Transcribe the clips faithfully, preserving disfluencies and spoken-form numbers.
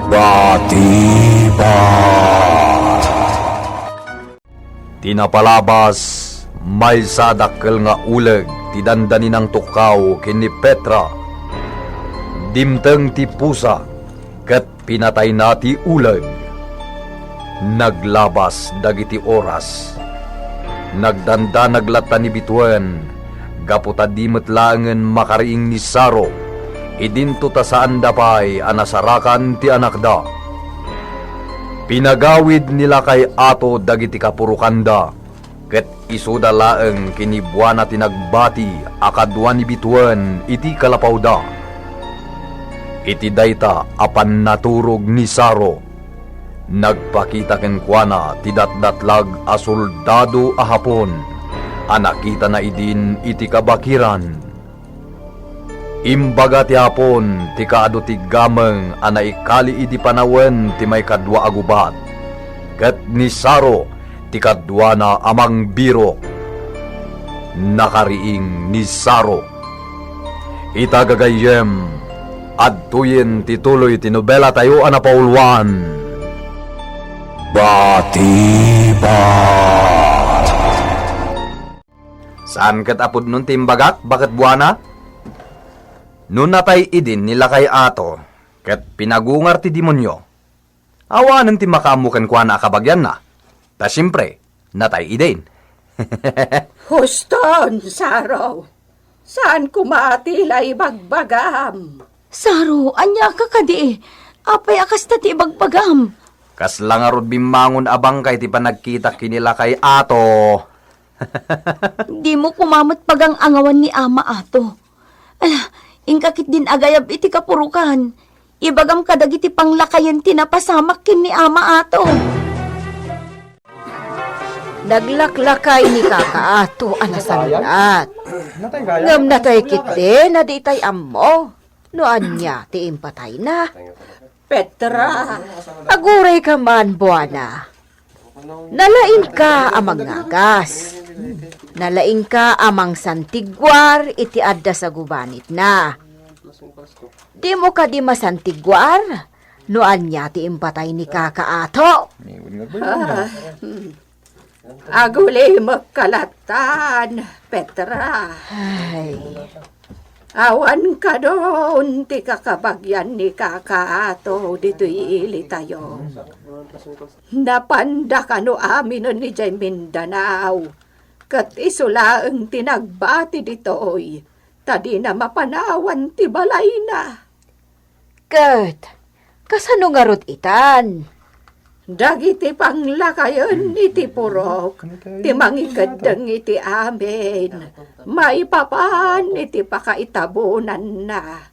Batibag. Ti napalabas, maysa a dakkel nga uleg ti dandani nangtukkaw ken ni Petra. Dimteng ti pusa ket pinatayna ti uleg. Naglabas dagiti oras. Nagdandanag latta ni Bituen gapu ta di met laengen makariing ni Saro idinto ta saanda pay a nasarakan ti anakda. Pinagawid ni Lakay Ato dagiti kapurokanda, ket isuda laeng ken ni Buana ti nagbati a kadua ni Bituen iti kalapawda. Iti dayta a pannaturog ni Saro, nagpakita kenkuana ti datdatlag a soldado a Hapon a nakitana idin iti kabakiran. Imbaga ti Hapon ti kaadu ti gameng a naikali idi panawen ti maikadua a gubat, ket ni Saro ti kaduana a mangbirok. Nakariing ni Saro. Ita gagayyem, adtoyen ti tuloy ti nobelatayo a napauluan. Batibag. Saan ket a pudnon ti imbagak, baket Buana? No natay idin ni Lakay Ato, ket pinagungar ti demonio, awanen ti makaammo kenkuana a kabagianna. Ta siempre, natay idin. Huston, Saro. Saan koma ti la ibagbagam? Saro, ania ka kadi? Apay a kasta ti ibagbagam? Kasla ngarud bimmangon a bangkay ti panagkitak ken ni Lakay Ato. Dimo koma met pagang-angawan ni Ama Ato. Ala, inka ketdin agayab iti kapurokan. Ibagam kadagiti panglakayen ti napasamak ken ni Ama Ato. Naglaklakay ni Kaka Ato a nasalulat. Ngem natay ketdin a di itay ammo no ania ti impatayna. Petra. Agurayka man, Buana. Nalaingka a mangngagas. Nalaingka a mangsantiguar iti adda sa gubanitna. Dimo kadi masantiguar no ania ti impatay ni Kaka Ato? Ah, hmm. Agulimekka lattan, Petra. Ay. Awan kadon ti kakabagian ni Kaka Ato ditoy ilitayo. Napanda kano aminen idiay Mindanao, ket isu laeng ti nagbati ditoy, ta dina mapanawan ti balayna. Ket kasano ngarud itan? Dagiti panglakayen iti purok ti mangikeddeng iti amin maipapan iti pakaitabonanna.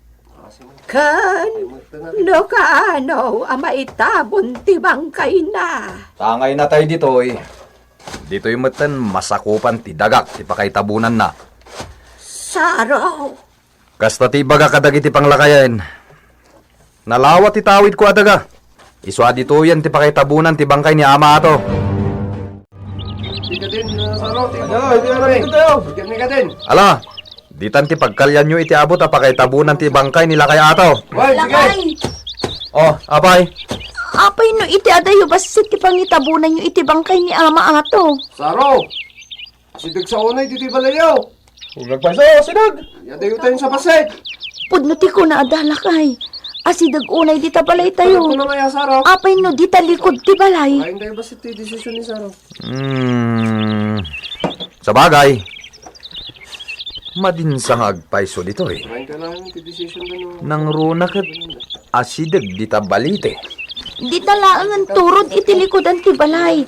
Ken no kaano a maitabon ti bangkayna. Tangay natay ditoy. Ditoy metten masakupan ti dagak ti pakaitabonanna. Saro! Kasta ti ibaga kadagiti panglakayen. Nalawa ti tawidko a daga. Isu a ditoyen ti pakaitabonan ti bangkay ni Ama Ato. Ikaw din, uh, Saro, ti Ikaw din. Ala, ditan ti pagkalianyo iti abut a pakaitabonan ti bangkay ni Lakay Ato. Wen, sige. Lakay! Oh, apay? Apay no iti adayo bassit ti pangitabonanyo iti bangkay ni Ama Ato? Saro! Asideg sa unay ditoy balayyo. Ulag pay sa asideg. Adayo tayon sa bassit. Pudno ti kuna a dalakay. Asideg unay dita balaytayo. Ano na nga ya, Saro? Apay no dita likod ti balay? Ay, hindi bassit ti desisyon ni Saro. Hmm. Sabagay. Madin sa nga agpayso ditoy. Ay, kailangan ti desisyon na, no? Nangruna ket asideg dita balite. Dita laengen turod iti likudan ti balay.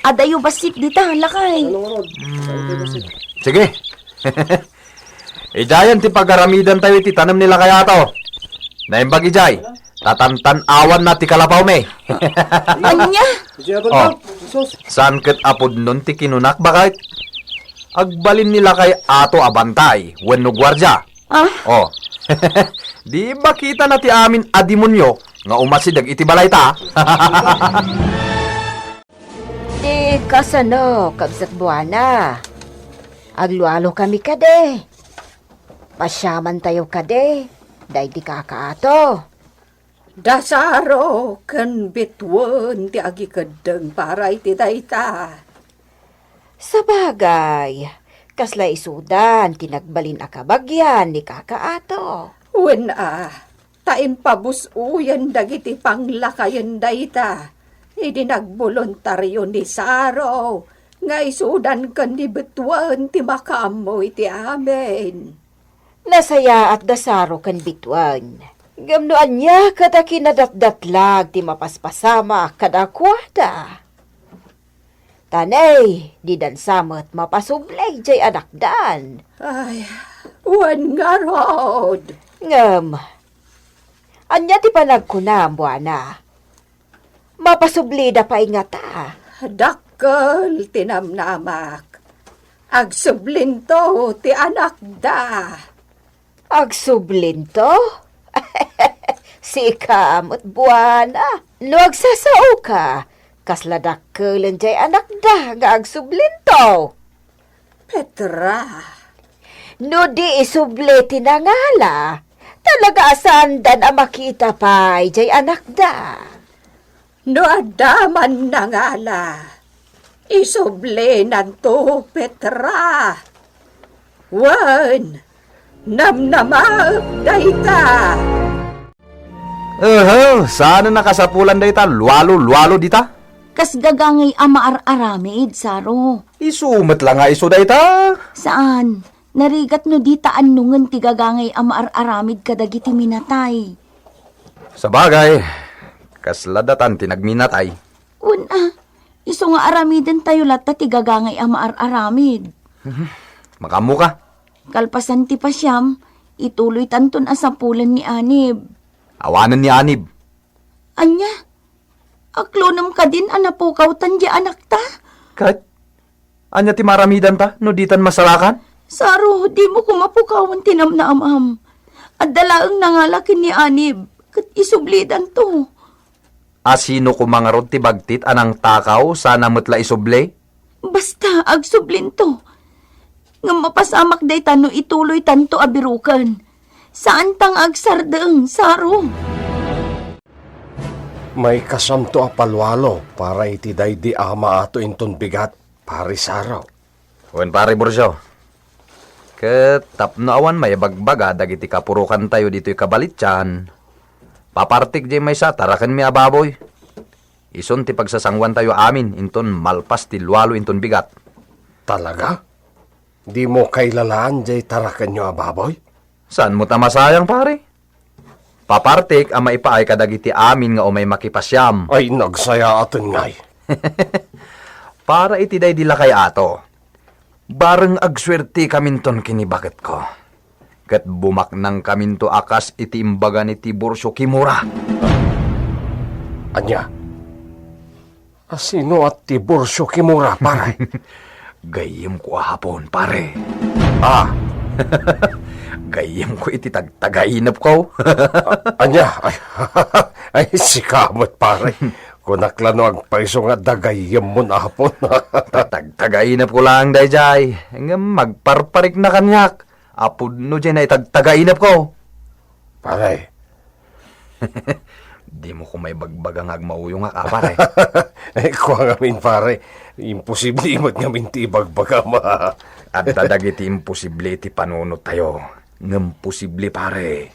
Adayo bassit dita, lakay. Ano nga, Rod? Hmm. Sige. Idiayen ti pagaramidantayo iti tanem ni Lakay Ato. Naimbag idiay, ta tantan-awanna ti kalapawmi. Ania? Oh. Sus. Saan ket a pudnon ti kinunak, baket? Agbalin ni Lakay Ato a bantay wenno guardia. Ah? Oh. Di ba kitana ti amin a demonio nga umasideg iti balayta? Di kasano, Kabsat Buana. Aglualokami kadi. Pasiamantayo kadi daydi Kaka Ato. Da Saro ken Bituen ti agikeddeng para iti dayta. Sabagay, kasla isudan ti nagbalin a kabagian ni Kaka Ato. Wen a, ta impabus-oyen dagiti panglakayen dayta idi nagboluntario ni Saro nga isudan ken ni Bituen ti makaammo iti amin. Nasayaat da Saro ken Bituen. Ngem no ania ket a kinadatdatlag ti mapaspasamak kadakuada. Ta ne, didan sa met mapasubli jay anakdan. Ay, wen ngarud. Ngem, ania ti panagkunam, Buana? Mapasublida pay ngata. Dakkel ti namnamak. Agsublinto ti anakda. Agsublinto? Sika met, Buana. No agsasaoka, kasla dakkelen jay anakda nga agsublinto. Petra? No di isubli ti nangala, talaga a saandan a makita pay jay anakda. No adda man nangala, isublinanto, Petra. Wen, namnamaek dayta. Ehe, saan a nakasapulan dayta, lualo, lualo dita? Kas gagangay a maar-aramid, Saro. Isu met la nga isu dayta? Saan? Narigat no dita annongen ti gagangay a maar-aramid kadagiti minatay. Sabagay, kasla datan ti nagminatay. Wen a, isu nga aramidentayo latta ti gagangay a maar-aramid. Makaammoka? Kalpasan ti pasiam, ituloytanton a sapulen ni Anib. Awanen ni Anib. Ania? Aklonem kadin a napukawtan diay anakta? Ket, ania ti maaramidanta no ditan masarakan? Saro, dimo koma pukawen ti namnamam. Adda laeng nangala ken ni Anib, ket isublidanto. A sino koma ngarud ti bagtit a nangtakaw sana met la isubli? Basta, agsublinto. Ngem mapasamak dayta no ituloytanto a biroken. Saanta nga agsardeng, Saro. Maikasamto a palualo para iti daydi ama ato inton bigat, Pari Saro. Wen, Pari Burcio. Ket tapno awan maibagbaga dagiti kapurokantayo ditoy kabalitian, papartik diay maysa a tarakenmi a baboy. Isun ti pagsasanguantayo amin inton malpas ti lualo inton bigat. Talaga? Dimo kailalaan diay tarakenyo a baboy? Saanmo ta masayang, pare? Papartik a maipaay kadagiti amin nga umay makipasiam. Ay, nagsayaaten ngay. Para iti daydi lakay ato, bareng agsuertekaminton ken ni baketko. Ket bumaknangkaminto a kas iti imbaga ni Tiburcio Kimura. Ania? A sino a Tiburcio Kimura, pare? Gayyemko a Hapon, pare. Ah. Gayyemko iti tagtagainepko. A-, ania? Ay, ay, sika met, pare. Kunak la no agpayso nga adda gayyemmon a Hapon. Ta-, tagtagainepko laeng daydiay. Ngem agparparikna kaniak. Apudno diay naitagtagainepko. Pare. Dimo koma ibagbaga nga agmauyongak, a, pare. Ay, kua ngamin, pare. Imposible met ngamin ti ibagbagam. Adda dagiti imposible iti panunottayo. Ngem posible, pare.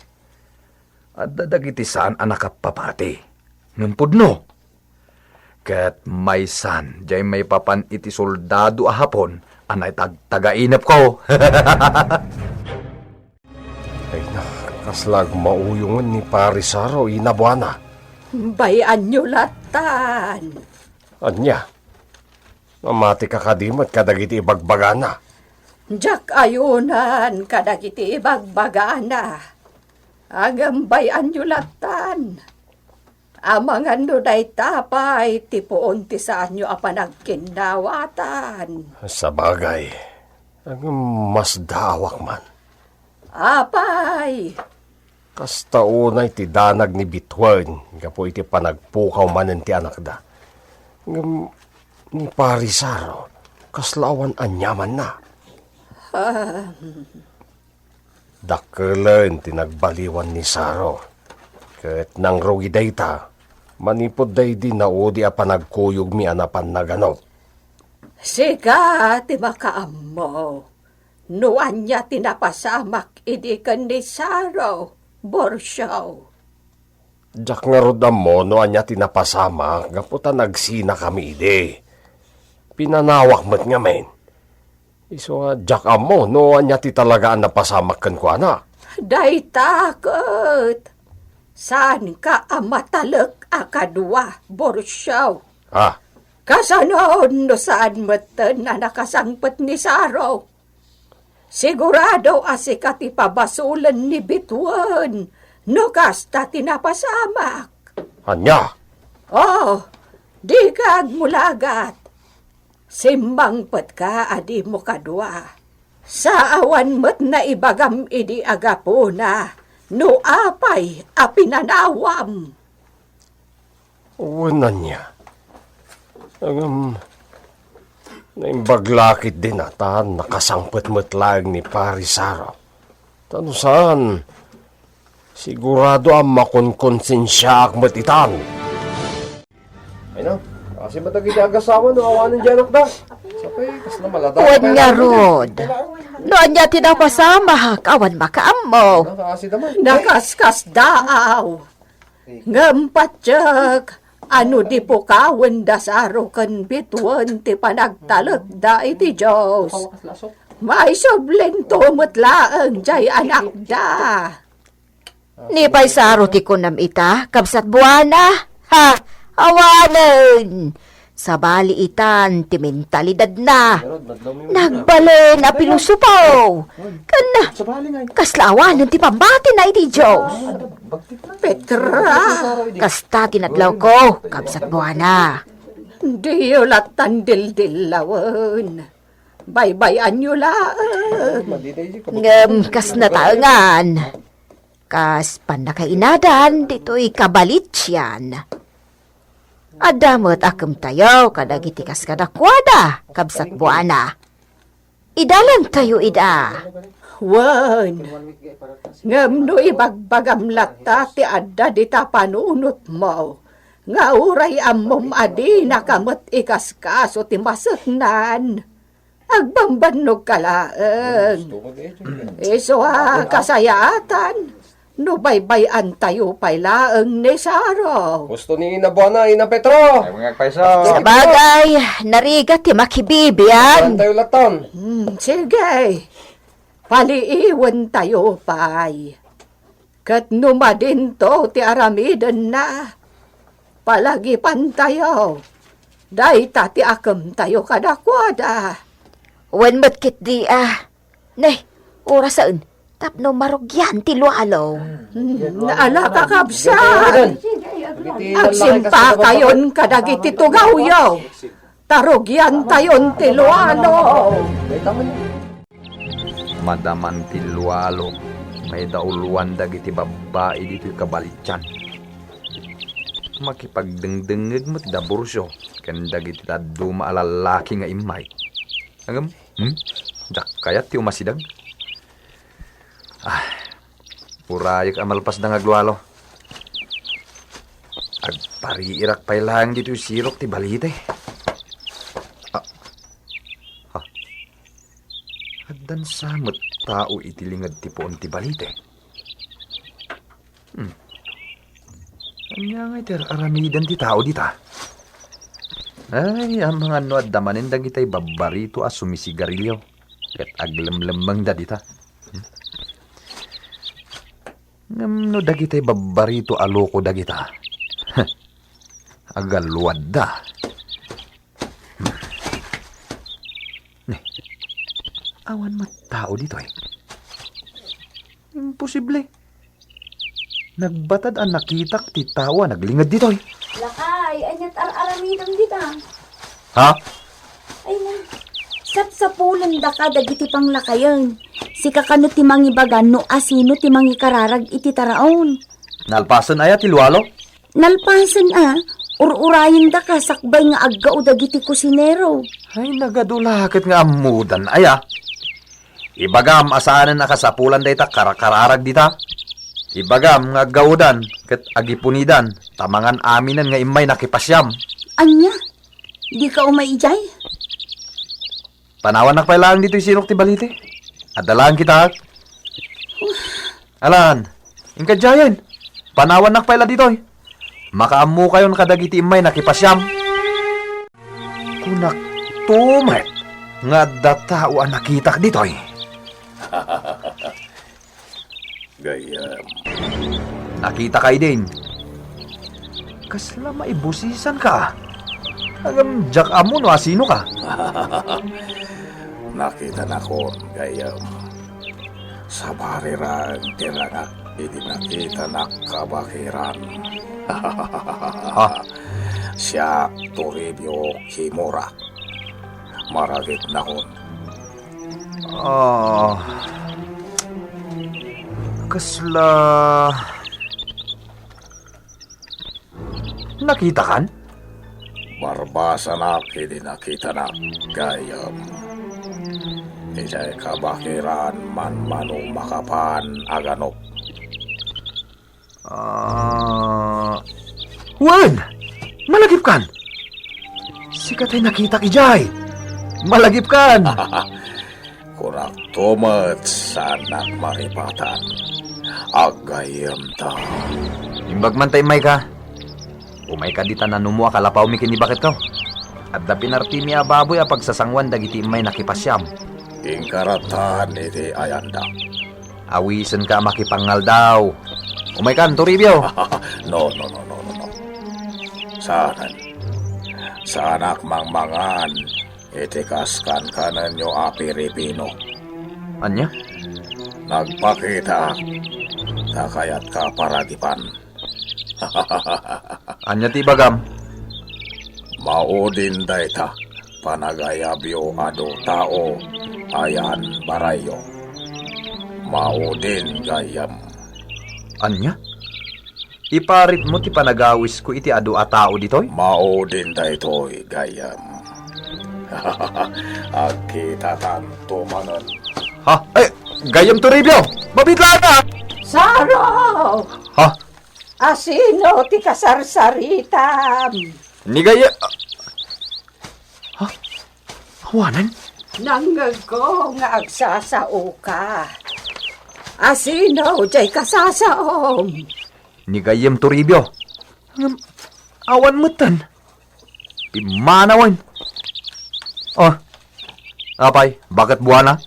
Adda dagiti saan a nakappapati. Ngem pudno. Ket maysan, diay maipapan iti soldado a Hapon a naitagtagainepko. Ay na, kasla agmauyongen ni Pari Saro, Ina Buana. Bay-anyo latan. Ania? Mamatika kadi met kadagiti ibagbagana? Diak ayunan kadagiti ibagbagana. Ngem bay-anyo latan. Amangan no dayta pay ti puon ti saanyo a panagkinnawatan. Sabagay, ngem masdaawak man. Apay? Kasta unay ti danag ni Bituen gapu iti panagpukaw manen ti anakda. Ngem ni Pari Saro, kasla awan aniamanna. Ah. Dakkelen ti nagbaliwan ni Saro. Ket nangrugi dayta, manipud daydi naudi a panagkuyogmi a napan naganup. Sika ti makaammo no ania ti napasamak idi ken ni Saro, Borcio. Diak ngarud ammo no ania ti napasamak gapu ta nagsinakami idi. Pinanawak met ngamin. Isu a diak ammo no ania ti talaga a napasamak kenkuana. Dayta ket, saanka a matalek a kadua, Borcio. Ah. Kasano no saan metten a nakasangpet ni Saro? Sigurado a sika ti pabasolen ni Bituen no kasta ti napasamak. Ania? Oh, dika agmulagat. Simmangpetka a dimo kadua. Saawan met naibagam idi a gapuna no apay a pinanawam. Wen ania? Ngem, naimbag la ketdin a ta nakasangpet met laeng ni Pari Saro. Ta no saan, sigurado a makonkonsensiaak met itan. Ay na, kasi matag iti agasawa no awanen di anakda. Sapay, kas na malada. Wen ngarud. No ania ti napasamak, awan makaammo. Nakasi daman. Nakaskasdaaw. Ngem patiek, ano di pukawen da Saro ken Bituen ti panagtalekda iti Dios. Maisublinto met laeng jay anakda. Ni pay Saro ti kunam ita, kabsat Buana? Ha? Awanen! Sabali itan ti mentalidadna. Nagbalen a pilosopo. Ken kasla awanen ti pambatina iti Dios. Petra! Kasta ti nadlawko, kabsat Buana. Diyo lattan dildillawen. Baybay-anyo laeng. Ngem kas nataengan. Kas pannakainadan ditoy kabalitian. Adda met a kemtayo kadagiti kas kadakuada, kabsat Buana. Idalantayo ida. Wen, ngem no ibagbagam latta ti adda dita panunotmo, nga uray ammom a dinaka met ikaskaso ti maseknan, agbambannogka laeng. Isu a kasayaatan, no baybay-antayo pay laeng ni Saro. Gusto ni Ina Buana, Ina Petro. Ay, mga paiso. Sabagay, narigat ti makibibian. Antayo laton. Hmm, sige. Paliiwentayo pay. Ket no madinto ti aramidenna, palagipantayo. Dayta ti akemtayo kadakuada. Wen met ketdi a. Ne, orasen, tapno marugian ti lualo. Hmm, ala, kakabsat. Agsimpakayon kadagiti tugawyo. Tarugiantayon ti lualo. Madaman ti lualo, maidauloan dagiti babbai ditoy kabalitian. Makipagdengdengngeg met da Borcio ken dagiti dadduma a lallaki nga immay. Ngem, hmm? Diak kayat ti umasideg. Ah, urayek a malpasda nga aglualo. Agpariirak pay laeng ditoy sirok ti balite. Ah, ha? Addan sa met tao iti linged ti puon ti balite. Hmm. Ania ngay ti ar-aramiden ti tao dita? Ay, amangan no adda manen dagitay babbarito a sumisigarilio ket aglemlemmeng da dita. Hmm? Ngem no dagitay babbarito a loko dagita, agaluadda. Hmm. Ne, awan met tao ditoy. Imposible. Nagbatad a nakitak ti tao a naglinged ditoy. Lakay, ania ti ar-aramidem dita? Ha? Ay na, sapsapulendaka dagiti panglakayen. Sika kano ti mangibaga no asino ti mangikararag iti taraon. Nalpasen aya ti lualo? Nalpasen a, ur-urayendaka sakbay nga aggao dagiti kusinero. Ay, nagadu la ket nga ammodan aya. Ibagam a saanen a kasapulan dayta karakararag dita. Ibagam nga aggaudan ket agipunidan, ta mangan aminen nga immay nakipasiam. Ania? Dika umay idiay? Panawannak pay laeng ditoy sinok ti balite. Adda laeng kitaek. Alan, inka idiayen. Panawannak pay la ditoy. Makaammokayon kadagiti immay nakipasiam. Kunakto met nga adda tao a nakitak ditoy. Gayyem. Nakitaka idin. Kasla maibusisanka. Ngem diak ammo no asinoka. Nakitanakon, gayyem. Sabarirang ti rangak idi nakitanak kabakiran. Ha? Siak Toribio Kimura. Maragitnakon. Ah. Kasla nakitakan? Barbasanak idi nakitanak, gayyem. Idiay kabakiran manmano makapan a ganop. Ah, wen! Malagipkan! Sika tay nakitak idiay! Malagipkan! Kunakto met, saannak maripatan. Aggayyemta. Imbag man ta immayka. Umayka dita nanumo a kalapawmi ken ni baketko. Adda pinartimi a baboy a pagsasangoan dagiti immay nakipasiam. Inkaratan iti ayandak. Awisenka a makipangaldaw. Umaykan, Toribio. No, no, no, no, no, no. Saanen. Saanak mangmangan iti kaskankanenyo a Piripino. Ania? Nagpakitak, ta kayatka paragipan. Ania ti ibagam? Maudin dayta, panagayabyo adu tao, ayan barayyo. Maudin, gayyem. Ania? Iparitmo ti panagawisko iti adu a tao ditoy? Maudin daytoy, gayyem. Agkitatanto manen. Ha? Eh, gayyem Toribio! Mabiit laeng a! Saro! Ha? Asino ti kasarsaritam? Ni gayyem, ha? Awanen? Nangngegko nga agsasaoka. Asino diay kasasaom? Ni gayyem Toribio. Ngem, awan metten. Pimmanawen. Oh, apay, baket buana?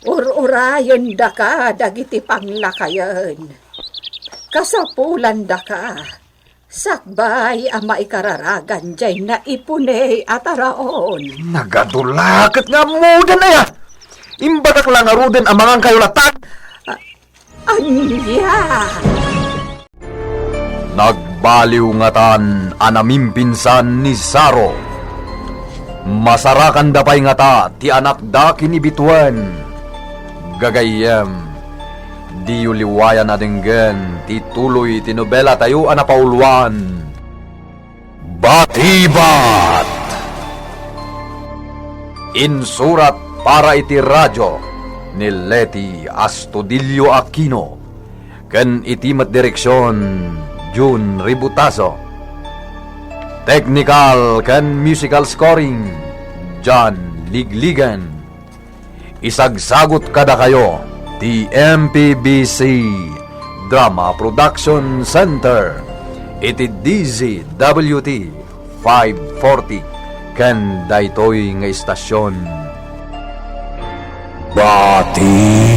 Ur-urayendaka dagiti panglakayen. Kasapulandaka sakbay a maikararagan diay naipuney a taraon. Nagadu la ket nga ammodan aya. Imbagak la ngaruden a mangankayo latta. A-, ania? Nagbaliw ngatan a namimpinsan ni Saro. Masarakanda pay ngata ti anakda ken ni Bituen. Gagayyem, diyo liwayan a denggen ti tuloy ti nobelatayo a napauluan, Batibat! Insurat para iti radyo ni Leti Astudillo Aquino ken iti met direksion, Jun Ributazo. Technical ken musical scoring, John Ligligan. Isagsagut kadakayo ti M P B C Drama Production Center iti D Z W T five forty ken daytoy nga istasyon. Bati